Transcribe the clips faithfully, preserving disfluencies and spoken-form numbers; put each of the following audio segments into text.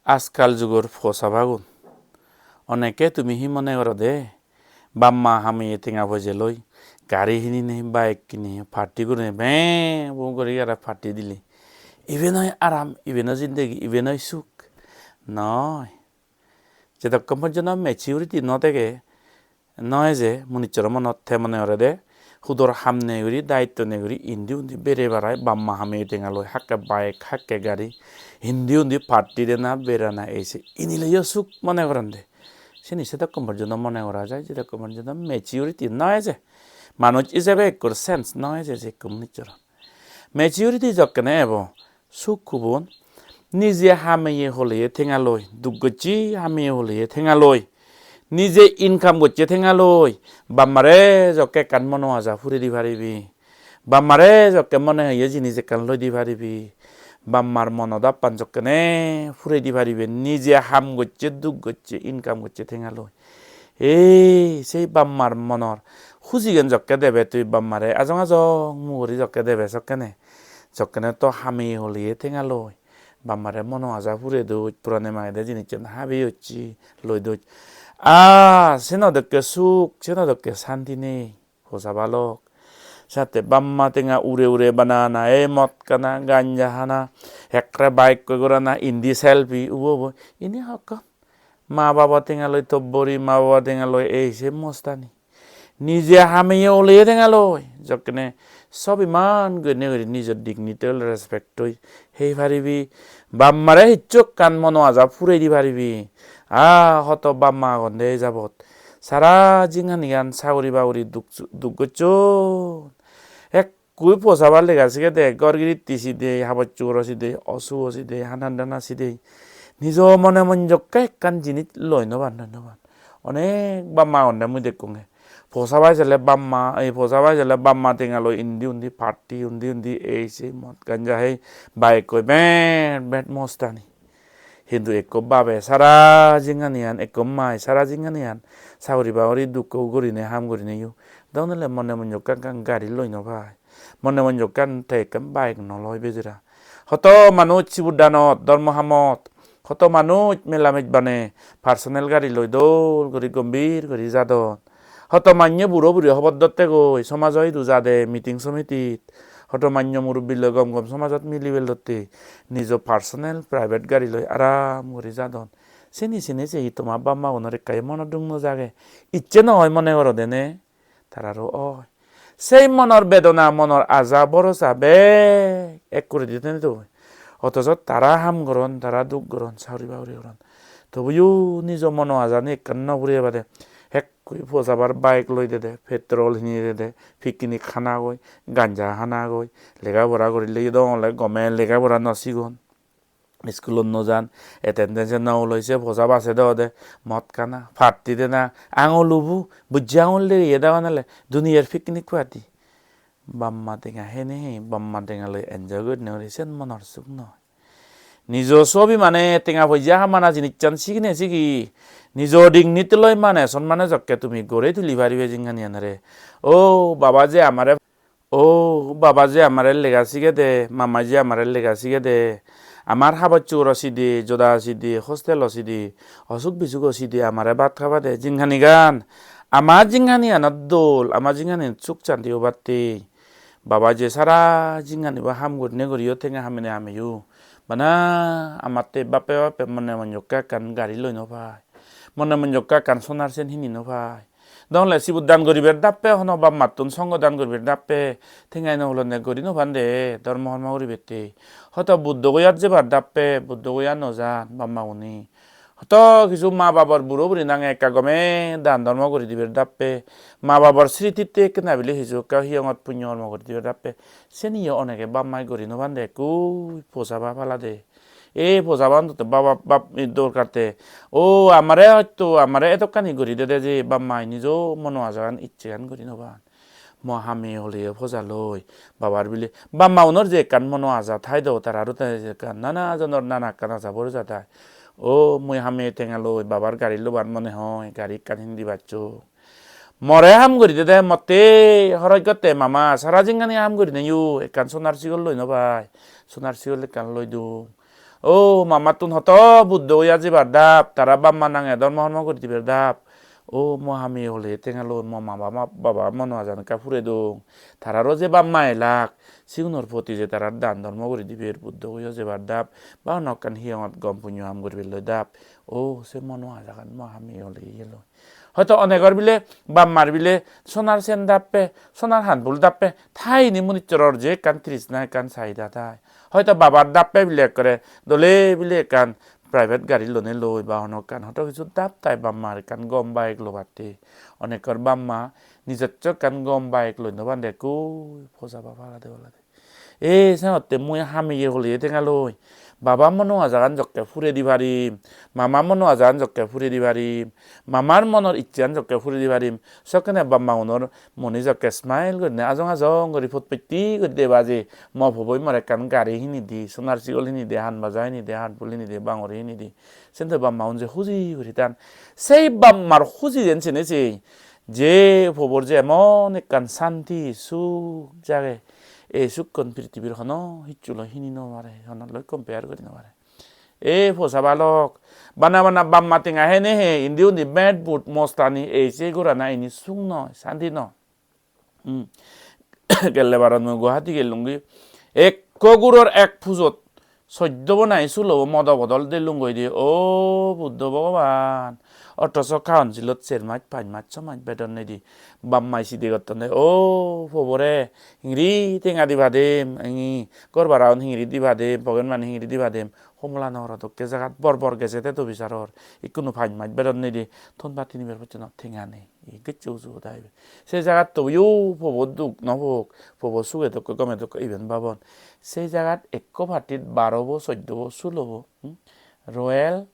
Ajkal jugor posabagun. Onekke tumi hi mone gorode? Bap ma hameye tenga poije loi, gari hinine, bike kinine, party gurine, beng bung guri aro party dile. Iben oi aram, iben oi zindegi, iben oi suk? Noi. Jedokkon porjonto maturity no thege, noi je munichoro monot te mone gorede, hudor ham nei guri, daitto nei guri, indi undi bere berai, bap ma hameye tenga loi, hakke bike, hakke gari, indi undi party dena, berana, ei sei, inileyo suk mone goronde. Sini sedokkon porjonto mone gora jai, jedokkon porjonto maturity no eje. Manuj ijebe ekkur sense no eje je ekko munichoro. Maturity jokkene ebo, suk hubon, nije hameye holeye tenga loi, duk gocche hameye holeye tenga loi, nije income gocche tenga loi, bap mare jokke ekkan mono aja purei di paribi. Bap mare jokke mone hoye jinis ekkan loi di paribi. Bap mar mono dappan jokkene purei di paribe, nije ham gocche, duk gocche, income gocche tenga loi. Ei, sei bap mar monor hujigan jokke debe tui bap mare ajong ajong muguri jokke debe sokkene. Jokkene to hameye holeye tenga loi. Bap mare mono aja pure doj, purane magede jinissan habeyocche, loi doj. Ah, seno dokke suk, seno dokke santi nei. Posabalok. Sate bap ma tenga ure ure banana, ei mot hana, ganja hana, ekkere bike koi gorana, indi selfie, ubo ubo. Ini hokkon. Ma babo tenga loi tobbori, ma babo tenga loi ei sei mostani. Nije hameye oleye tenga loi. Jokkene sobiman gurinei guri nijo dignity, respect oi hei paribi. Bap mare hissu ekkan mono aja purei di paribi. Ah, hoto bap ma agonde ei jabot. Sara jinghanigan saguri baguri duk, duk gocchon. Ek Kui posabar lega sigede, ghor giritti sidei, habor sugoro sidei, osugo sidei, hanan dana sidei. Nijo mone monjokke ekkan jinis loi no pan, loi no pan. Onek bap ma agonde mui dekkunge. Posabai sele bap ma, ei posabai sele bap ma tenga loi indi undi party, undi undi ei sei mot ganja hei, bike koi bet bet mostani. Hintu ekko babe sara jinghaniyan, ekko mai sara jinghaniyan saguri baguri dukko gurinei ham gurineyo. Donole mone monjokke ekkan gari loi no pai. Mone monjokke te ekkan bike no loi bejara. Hoto manuj sibuddanot, dhormo hamot, hoto manuj mela mej bane personal gari loi dol guri gombhir guri jadon. Hoto mannye buro buri hobor dottegoi, somajo idu jade, meeting somitit. Hoto mannye murubbi loi gom gom somajot mili belotte. Nijo personal private gari loi aram guri jadon. Seni seni se hi toma bap magunor ekka mono duk no jage? Icche no oi mone gorode ne? Tararo oi. Sei monor bedona, monor aja borosa bek ek guri didene doi. Otojo tara ham goron, tara duk goron, saguri baguri goron. Tobuyo nijo mono ajani ekkan no puriye bade. Hekkui posabar bike loi dede, petrol hini dede, picnic hana goi, ganja hana goi, lega pora guri legi dong ole gome lega pora no sigon. Iskulot no jan, attendance no oloi se posaba se dode, mot kana, party dena, angul ubu, bujje angul deriye dabanele, duniyar picnic party. Bap ma tenga hene he, bap ma tenga loi enjoy gurinei guri sen monor suk noi. Nijo sobi mane tenga poije hamana jinissan sigine sigi, nijo dignity loi mane sonmane jokke tumi gori tuli paribe jinghaniyanore. O baba je amare, o baba je amare lega sigede, mama je amare lega sigede, amar habor sugoro sidi, joda sidi, hostelo sidi, osuk bisugo sidi amare bhat habade jinghanigan, ama jinghaniyanot dol, ama jinghaniyanot suk santi obatte. Baba je sara jinghanibo ham gurine guriyo tenga hamine hameyo. Bana amatte bappe bappe mone monjokke ekkan gari loi no pai. Mone monjokke ekkan sonar sen hini no pai. Dongle sibot dan guribar dappe hono bap mattun songo dan guribar dappe tenga ino hulonne guri no pande dhormo hormo guribette. Hoto Buddho goyat jebar dappe Buddho goyat no jan bap maguni. Hoto kisu ma babor buro buri nange ekka gome dan dhormo guri dibar dappe, ma babor srititte ekkena bile hiju ekka hiyongot punyo hormo guri dibar dappe, seniyo onege bap mai guri no pande, ekku posaba palade. Ei posaban to baba bap dorkar te. O amare hoyto amare edokkani guri dede je bap mai nijo mono ajagan icchegan guri no pan. Mo hami holiye poja loi. Babar bile, bap maunor je ekkan mono aja thai do, tararo te je ekkan nana jonor nana ekkan aja bor ja thai. O mui hami tenga loi, babar gari lobar mone hoi, gari ekkan hindi baccho. More ham guri dede, motte horoj gotte mama, sara jinghani ham guri neyo, ekkan sonar sigol loi no pai. Sonar sigol ekkan loi dung. O mamattun hoto Buddho oya jebar dap, tara bap ma nange dhormo hormo guri dibar dap. O mo hami hole tenga loi, mo mama ma-, baba mono ajan ekka pure dong. Tararo je bap ma elak, sigunor poti je tarar dan dhormo guri dibar, Buddho oya jebar dap, ba hono ekkan hiyongot gom punyo ham guribar loi dap. O se mono ajagan mo hami hole iye loi. Hoito onegor bile bap mar bile sonar sen dappe, sonar hanpul dappe, thaini munichoror je ekkan trisna, ekkan saida thai. Hoito babar dappe bile ekkore dole bile ekkan private gari lone loi ba hono ekkan hoto kisu dap thai bap mar ekkan gom bike lobatte. Onekkor bap ma nijosso ekkan gom bike loi no pande, ekku poja bap alade alade. E, senotte mui hamiye holiye tenga loi. Baba mono ajagan jokke pure di parim. Mama mono ajagan jokke pure di parim. Mamar monor icchean jokke pure di parim. Sokkene bap magunor mone jokke smile gurinei ajong ajong guri potpotti guri deba je mo poboi more ekkan gari hini di, sonar sigol hini di, han baja hini di, han pul hini di, bangori hini di. Sento bap magun je huji guri tan. Sei bap mar huji den sene sei. Je pobor je emon ekkan santi, suk jage. Ei sukkon pritibir hono hissu loi hini no pare, hono loi compare guri no pare. E posa balok, bana bana bap ma tenga hene he, indi undi bed but mostani ei sei gorana ini suk noi, santi noi. Hmm. Gelle baron mui Guwahati gellungi. Ekko guror ek pujot soddo bo nahi sulo bo modo bodol delung goi de. O Buddho Bhogoban. Othoso councilot ser mas, pach mas, so mas bedon nei di. Bap mai sidi gotton de. O pobore, hingiri tenga diba dem, engi gor baraun hingiri diba dem, pocket money hingiri diba dem. Homola Nogoro dokke jagat bor bor gese te to bisaror. Ikkunu pach mas bedon nei di. Thon batti nibar pojjonto tenga nei. Ei gecche uju hoda ibe. Se jagat tobeyo pobo duk no pok, pobo suge dokke gome dokke iben babon. Se jagat ekko partit baro bo, soddo bo, sulo bo, hmm? Royal,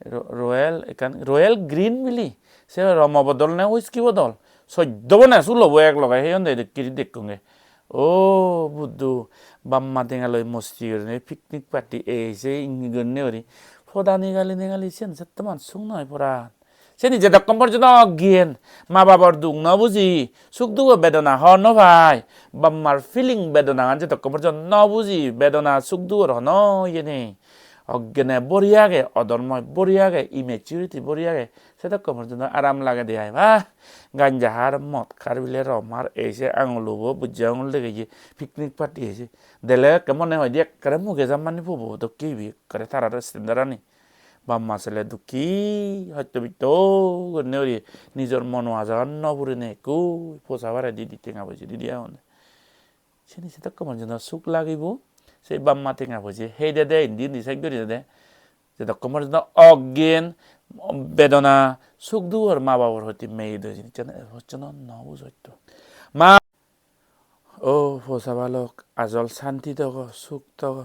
Ro-, Royal ekkan, Royal Green bili. Se romo bodol ne whisky bodol. Soddo bo ne sulo bo ek loge heyon de dokke guri dekkonge. O Buddho, bap ma tenga loi mosti gurinei picnic party ei sei ingi gurinei guri. Podani gali negali siyen settoman suk noi poran. Seni jedokkon porjonto oggen, ma babor duk no buji, suk dugo bedona hor no pai, bap mar feeling bedonagan jedokkon porjonto no buji, bedona suk dugor hono iye nei. Oggene bori age, odormoi bori age, immaturity bori age, sedokkon porjonto aram lagede ai. Bah, ganja har, mod har bile rom har, ei se angulubo, bujje angul degeye, picnic party eye. Dele ekke mone hoide ekkere muge jammani pobo dokke ibe, ekkere tarar standard ani. Bap ma sele dukki, hosto bitto gurinei guri nijor mono ajagan no purinei ekku posa bare di di tenga poije di di agonde. Seni sedokke manjor suk lagibo, se bap ma tenga poije hei dede indi undi sej guri dede. Sedokke manjor oggen bedona suk dugor ma babor hoti meye do jinissan hocchono no bujotto. Ma O posa balok, ajol santi togo, suk togo,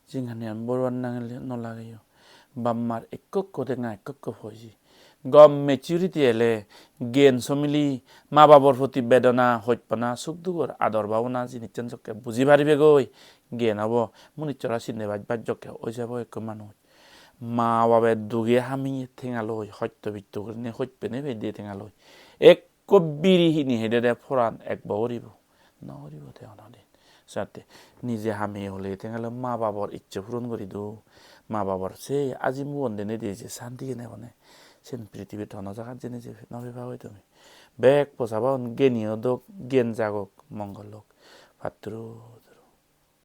jinghaniyan boruan nangile no lageyo. Bap mar ekko ekko tenga, ekko ekko poije. Gom maturity ele, gyan somili, ma babor poti bedona, hojpana, suk dugor ador babona jinissan jokke buji paribegoi, gyan obo, munichora sinde baj baj jokke oi jabo ekko manuj. Ma babe duge hamiye tenga loi, hosto bitto gurinei hojpene pei de tenga loi. Ek Ekko biri hini hede de poran ekbo guribo. No guribo te honodin. Satte nije hami hole tengele ma babor icche puron guri do. Ma babor se aji mugon denedi je santi gene bone. Sen pritibit hono jagat jene je no peba goi tumi. Bek posabaun geniyo dok, gen jagok, mongol lok. Patturu.